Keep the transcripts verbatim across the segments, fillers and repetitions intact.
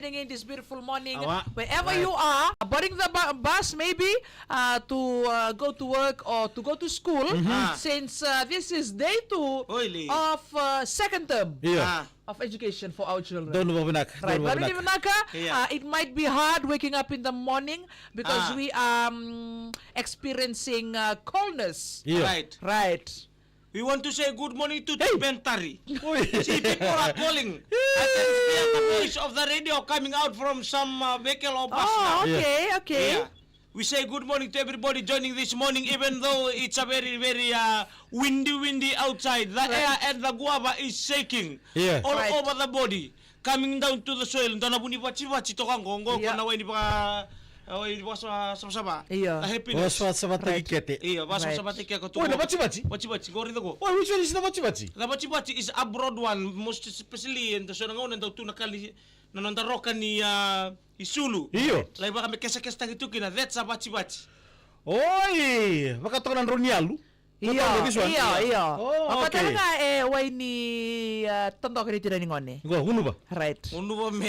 Tuning in this beautiful morning, Awa. Wherever Right. you are, boarding the bu-, bus maybe, uh, to, uh, go to work or to go to school, Mhm. Ah. since, uh, this is day two Oili. of, uh, second term Yeah. Ah. of education for our children. Donu vavinaka, Right, donu vavinaka. Vavinaka, Yeah. uh, it might be hard waking up in the morning because Ah. we are, um, experiencing, uh, coldness. Yeah. Right. Right. We want to say good morning to Hey. Bentari. Oi. See, people are calling. I can hear the voice of the radio coming out from some, uh, vehicle or bus Oh, now. Yeah. okay, okay. Yeah. We say good morning to everybody joining this morning, even though it's a very, very, uh, windy, windy outside. The Right. air and the guava is shaking Yeah. all Right. over the body. Coming down to the soil, dua na vu ni vacivaci toka qo, qo, Yeah. ko na wai ni vaka, wai ni vaka sa-, savasava. Yeah. A happiness. Vaka savasava Right. kete. Io, vaka Right. savasava kete ko tu. Oi, na vacivaci? Vacivaci, qori dako. Oi, which one is na vacivaci? Na vacivaci is a broad one, most especially in the so na gauna dau tu na kali, na noda roka ni, ah, isulu. Io. Lai vaka me kesakesataki tu kina, that's a vacivaci. Oi, vaka toka na drau ni alu. Io, Total, this one. io, io. Oh, Vaka okay. tale ga e wai ni, uh, todoka ni tina ni gone. Go, gunuva. Right. Gunuva me.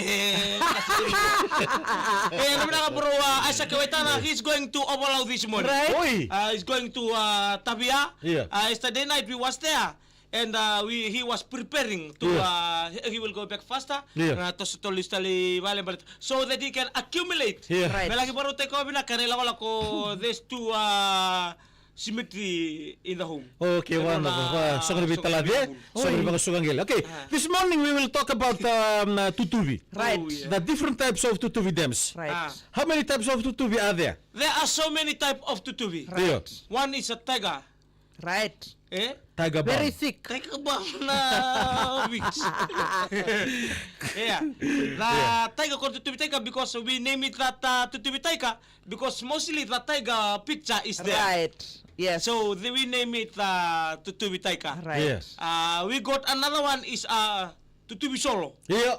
Eh, na vinaka bro, uh, Isaac Waitana, he's going to Ovalau this morning. Right. Oi. Uh, he's going to, uh, Tavia. Yeah. Uh, yesterday night we was there. And, uh, we, he was preparing to, Yeah. uh, he, he will go back faster. Yeah. Uh, to, to list ali vale, but so that he can accumulate. Yeah. Right. Me laki baro take off na kare lakolako, there's two, uh, symmetry in the home. Okay, wonderful. Soqoni vei Talavea, soqoni vei Vaqasuka Qele. Okay, this morning we will talk about, um, uh, tutuvi. Right. Oh, yeah. The different types of tutuvi dams. Right. Ah. How many types of tutuvi are there? There are so many type of tutuvi. Right. Yeah. One is a tiger. Right. Eh? Tiger balm. Very thick. Tiger balm na witch. Yeah. The tiger called tutuvi tiger because we name it that, uh, tutuvi tiger. Because mostly the tiger picture is there. Right. Yes. So the, we name it, uh, tutuvi tiger. Right. Yes. Uh, we got another one is, uh, tutuvi solo. Yeah.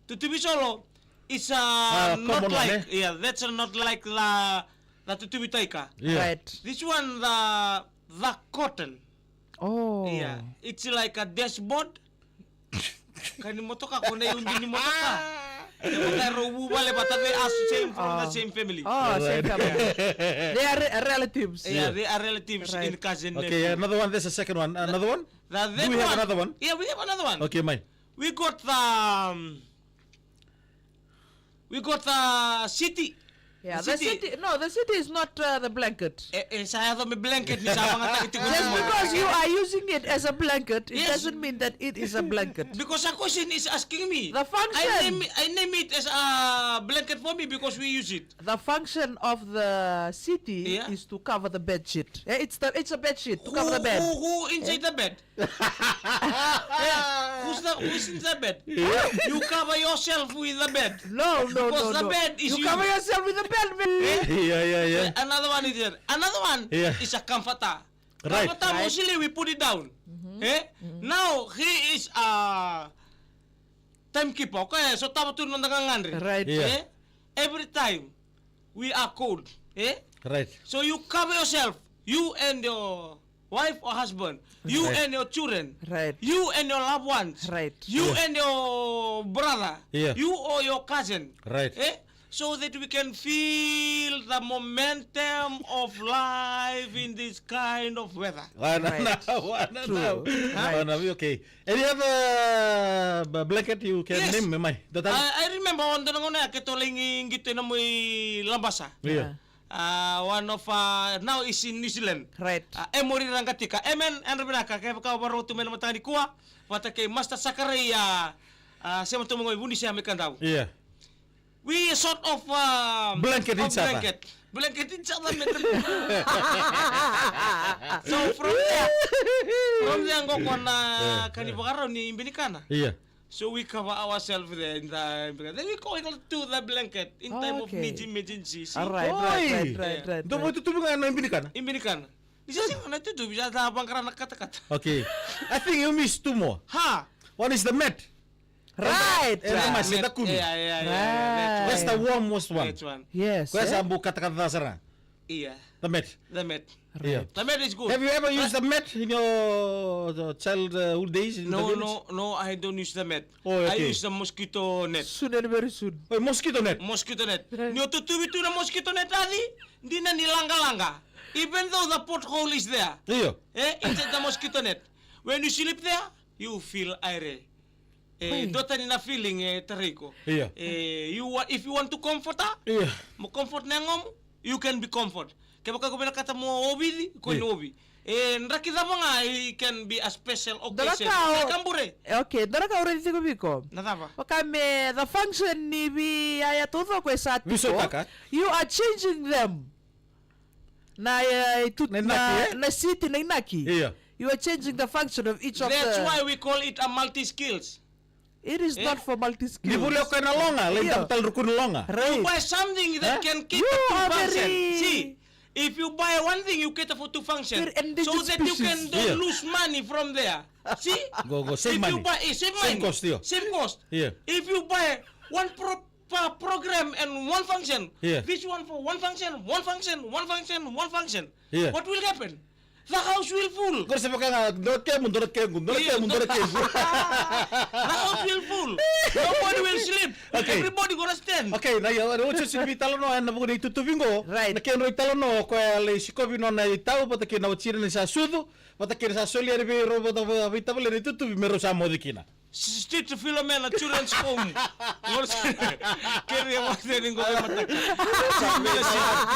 Tutuvi solo is, uh, not like, yeah, that's not like the, the tutuvi tiger. Yeah. Right. This one, the, the cotton. Oh. Yeah. It's like a dashboard. Ka ni motoka, ko na iubi ni motoka. E vaka e rau vu vale vata, they are same from the same family. Oh, same family. They are re-, relatives. Yeah, they are relatives in cousin nephew. Okay, another one, there's a second one. Another one? The third one. Do we have another one? Yeah, we have another one. Okay, mai. We got the, um, we got the city. Yeah, the city. No, the city is not, uh, the blanket. E, e sa yaco me blanket ni sa vakayagataki tiko. Just because you are using it as a blanket, it doesn't mean that it is a blanket. Because a question is asking me. The function. I name, I name it as a blanket for me because we use it. The function of the city is to cover the bed sheet. Eh, it's the, it's a bed sheet to cover the bed. Who, who, who inside the bed? Eh? Who's the, who's in the bed? You cover yourself with the bed. No, no, no, no. Because the bed is you. You cover yourself with the bed, man. Eh? Yeah, yeah, yeah. Another one is there. Another one is a comforter. Right. Comforter, mostly we put it down. Eh? Now, he is a timekeeper. Okay, so tava tu na noda gagadre. Right. Yeah. Eh? Every time we are cold. Eh? Right. So you cover yourself. You and your wife or husband, you and your children, you and your loved ones, you and your brother, you or your cousin, eh? So that we can feel the momentum of life in this kind of weather. Right. True. Right. Okay. Any other, uh, b-, blanket you can name, mai? I, I remember on dua na gauna ya keitou lai qito ena mai Labasa. Yeah. Ah, one of, ah, now is in New Zealand. Right. Ah, Emory Raqatika. Amen. Yadra vinaka, kevaka o vakarorogo tu mai na mataka nikua, vata kei Master Sakaraia, ah, Sematomogoi Vunisea mai Kadavu. Yeah. We sort of, ah, blanket each other. Blanket each other, man. So from there, from there, qo ko na ka ni vakarau ni ibe ni kana. Yeah. So we cover ourselves there in the, then we go to the blanket in time of need, emergency. Right, right, right, right. Dou mai tutuvi ga na ibe ni kana? Ibe ni kana. Ni sa sega na tutuvi, sa da vaqara na katakata. Okay. I think you missed two more. Ha! One is the mat. Right. And the mat, the kumi. Yeah, yeah, yeah, yeah, that's the warmest one. That's one. Yes. Koya sa bau katakata sara. Ia. The mat. The mat. Right. Yeah. The mat is good. Have you ever used the mat in your, uh, childhood days in the village? No, no, no, I don't use the mat. Oh, okay. I use the mosquito net. Soon and very soon. Oh, mosquito net. Mosquito net. Ni o tutuvi tu na mosquito net, Adi, dina ni lagalaga. Even though the pothole is there. Io. Eh, inside the mosquito net. When you sleep there, you feel aire. E, dua tani na feeling, e, Tariko. Io. E, you wa-, if you want to comfort her, io, mo comfort na yagomu, you can be comfort. Kevaka ko vinakata mo ovici, ko ni ovi. E, draki cava ga, it can be a special occasion. Dua na ka o-, ka bure. Okay, dua na ka au raici tiko vei iko. Na cava? Vaka me the function ni veiyaya taucoko e sa tiko. Veisautaka. You are changing them. Na, e, tu-, na inaki, na, eh? Na siti, na inaki. Io. You are changing the function of each of the. That's why we call it a multi-skills. It is not for multi-skills. Ni vuli o koya na loga, lai tabatalu ruku ni loga. Right. You buy something that can cater to function. See, if you buy one thing, you cater for two function. Very endangered species. So that you can don't lose money from there. See? Go, go, save money. If you buy, eh, save money. Same cost, yeah. Same cost. Yeah. If you buy one pro-, pa-, program and one function. Yeah. This one for one function, one function, one function, one function. Yeah. What will happen? The house will full. Qori sa vaka ga, dua na kemu, dua na kequ, dua na kemu, dua na kequ. The house will full. Nobody will sleep. Okay. Everybody gonna stand. Okay, na ia, o sa sega ni veitalanoa ena vuku ni itutuvi qo. Right. Na kedrau italanoa o koya lai sikovi nona itau vata kei na watina ni sa sucu, vata kei na sa solia yani vei rau vata, veitavaleni na itutuvi me rau sa moce kina. Street Philomena Children's Home. Ngoro se-, kere wa se ni ngoro mataka. Children's Home.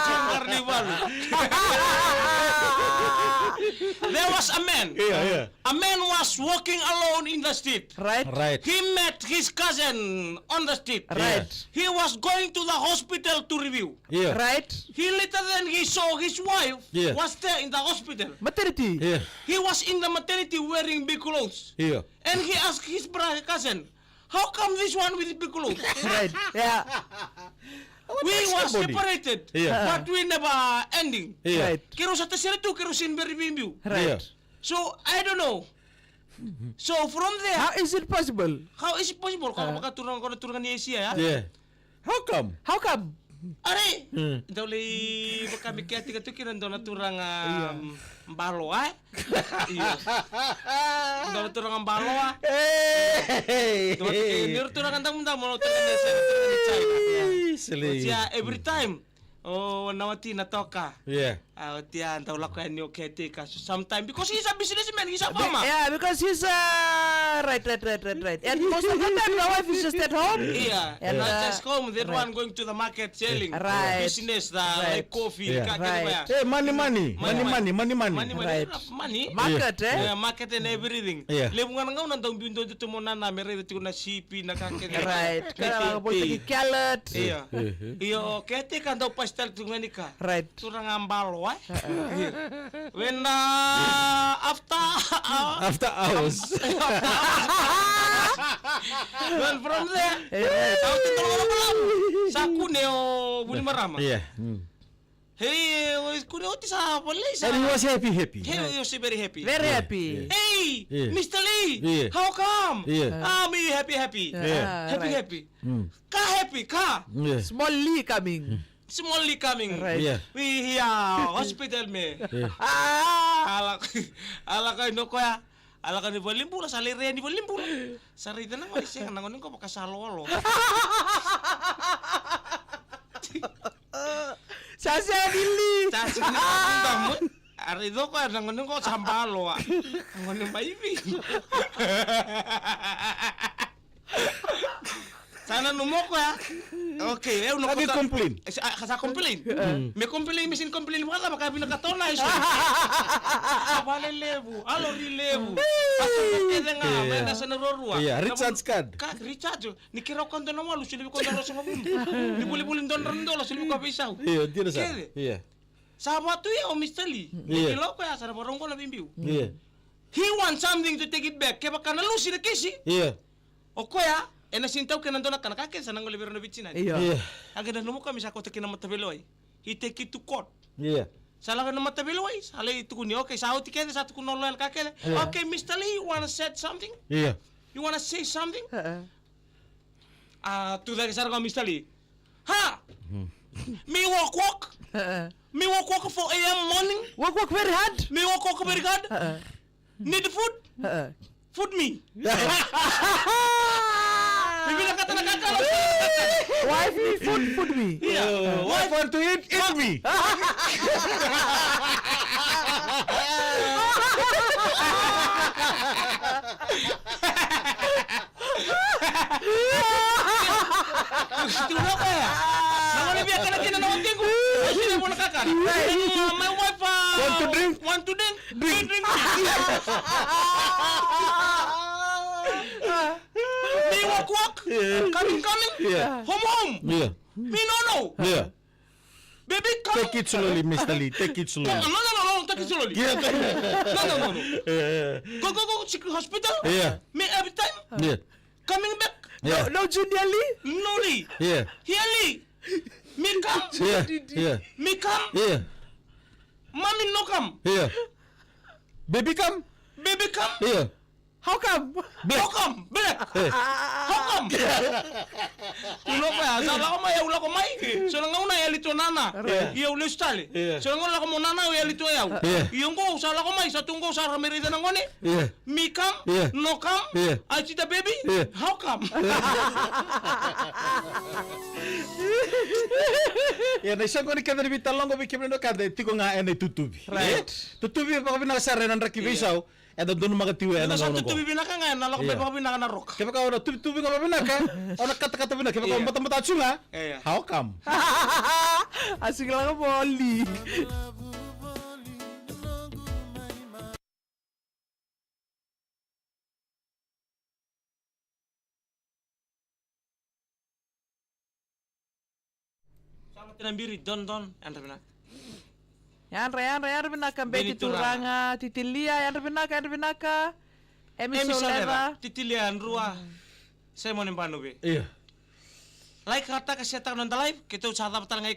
Children's Carnival. There was a man. Yeah, yeah. A man was walking alone in the street. Right. Right. He met his cousin on the street. Right. Yeah. He was going to the hospital to review. Yeah. Right. He later then he saw his wife, yeah, was there in the hospital. Maternity. Yeah. He was in the maternity wearing big clothes. Yeah. And he asked his brother cousin, "How come this one with big clothes?" Right. Yeah. We were separated, yeah, but we never ending. Yeah. Right. Keirau sa tasere tu, keirau sega ni bera ni veibiu. Right. Yeah. So, I don't know. So, from there, how is it possible? How is it possible? Ko na vakaturaga, ko na turaga ni Asia, ya? Yeah. How come? How come? Are, mm, dau lai vaka me kea tiko tu kina dua na turaga, yeah, um, baloa, eh? Io. Dua na turaga baloa. Hey! Dua na turaga damudamu, dua na turaga ni Asia, dua na turaga ni China. Hey, silly. Oti ya, every time o na watina toka. Yeah. A, oti ya, dau lako yani o caretaker. So sometime, because he's a businessman, he's a farmer. Yeah, because he's, uh, right, right, right, right, right. And most of the time, the wife is just at home. Yeah, and, uh, not just home, that one going to the market selling. Right. Business, the, like, coffee, ka kece vaya. Eh, money, money. Money, money, money, money. Money, money. Right. Money. Market, eh? Yeah, market and everything. Yeah. Levu ga na gauna dau biu dua tu mo nana me raica tiko na sipi, na ka kece. Right. Ka vakaboitaki carrot. Yeah. Io, caretaker dau pasi tale tu ga ni ka. Right. Turaga baloa, eh? When, uh, after, uh, after hours. After hours. Well, from there, eh, right, sa oti tolo na balavu. Sa kune o vuli marama. Yeah. Mm. Hey, o kune oti sa volei sa. And he was happy, happy. He was very happy. Very happy. Yeah. Hey, yeah, Mister Lee, yeah, how come? Yeah. Ah, me happy, happy. Yeah. Happy, right, happy. Mm. Ka happy, ka. Yeah. Small Lee coming. Mm. Small Lee coming. Right. Yeah. We here, hospital me. Yeah. Ah, ala, ala ka ino koya. Ala ka ni valenibula, sa lai rea ni valenibula. Sa raica na gone, sega, na gone qo vaka sa loaloa. Sa sega ni li. Sa sega ni li. A raica o koya na gone qo sa baloa. Gone mai Viti. Sa nanuma o koya. Okay, e, au na complain. Sa, sa complain. Mm. Me complain, me sega ni complain vakacava, ka vinakata o na iso. A vale levu, a lori levu. A soqo kece ga, mai na yasana ruarua. Yeah, recharge card. Ka recharge, ni keirau ka dua na walu, solia vei koya dua na ruasagavulu. Ni volivoli dua na drau na dola, solia vei koya veisau. Io, dina sara. Kece. Io. Sa vatu ia o Mister Lee. Io. Ni kila o koya sa na vakarau qo na veibiu. Io. He wants something to take it back. Kevaka na lusi na kisi. Io. O koya, ena sega ni taukena dua na ka, na ka kece sa na gole vei rau na veitinani. Io. Io. A qai nanuma o koya me sa kauta kina na mataveilewai. He take it to court. Io. Sa lako na mataveilewai, sa lai tukuni, okay, sa oti kece, sa tukuna o loya na ka kece. Io. Okay, Mister Lee, you wanna said something? Io. You wanna say something? Uh-uh. A tucake sara ko Mister Lee. Ha! Me walk walk. Uh-uh. Me work work four a m morning. Work work very hard. Me work work very hard. Uh-uh. Need food. Uh-uh. Food me. Bibi na kata na kata. Wife need food, food me. Yeah. Uh, wife want to eat, eat me. Tuna kaya. Na gone via kana kina na watiqu. Sina mo na kakana. My wife, uh, want to drink? Want to drink? Drink. Drink, drink. Me work work. Yeah. Coming, coming. Yeah. Home, home. Yeah. Me no, no. Yeah. Baby, come. Take it slowly, Mister Lee. Take it slowly. No, no, no, no, no, take it slowly. Yeah, take it. No, no, no, no. Yeah. Go, go, go, check hospital. Yeah. Me every time. Yeah. Coming back. Yeah. No, no, Junior Lee. No, Lee. Yeah. Here, Lee. Me come. Yeah, yeah. Me come. Yeah. Mommy no come. Yeah. Baby come. Baby come. Yeah. How come? Black. How come? Black. Eh. How come? Tuna kaya, sa lako mai, au lako mai. So na gauna e yali tu o nana. Yeah. Ia au lesu tale. Yeah. So na gauna lako mai o nana, au yali tu o yau. Yeah. Ia oqo au sa lako mai, sa tu oqo au sa ramai raica na gone. Yeah. Me come, yeah, no come, yeah, I see the baby. Yeah. How come? Yeah. Ia na isoqoni kece ni veitalanoa vei kemuni na wekada e tiko ga ena itutuvi. Right. Eh? Tutuvi vakavinaka sara ena draki veisau. Eda donumaka tiko ena gauna qo. Tutuvi vinaka ga ena lako mai vakavinaka na roka. Kevaka o na tuvituvi ga vakavinaka, o na katakata vinaka, kevaka o na batabata tu ga. How come? A sigi lako voli. Sa mate na biri, don, don, yadra vinaka. Yadra, yadra, yadra vinaka, Beti Turaga, Titilia, yadra vinaka, yadra vinaka. Emi Solera, Titilia Drua, Simon Banuve. Ia. Like-taka, share-taka na noda live, keitou sa cava tale ga e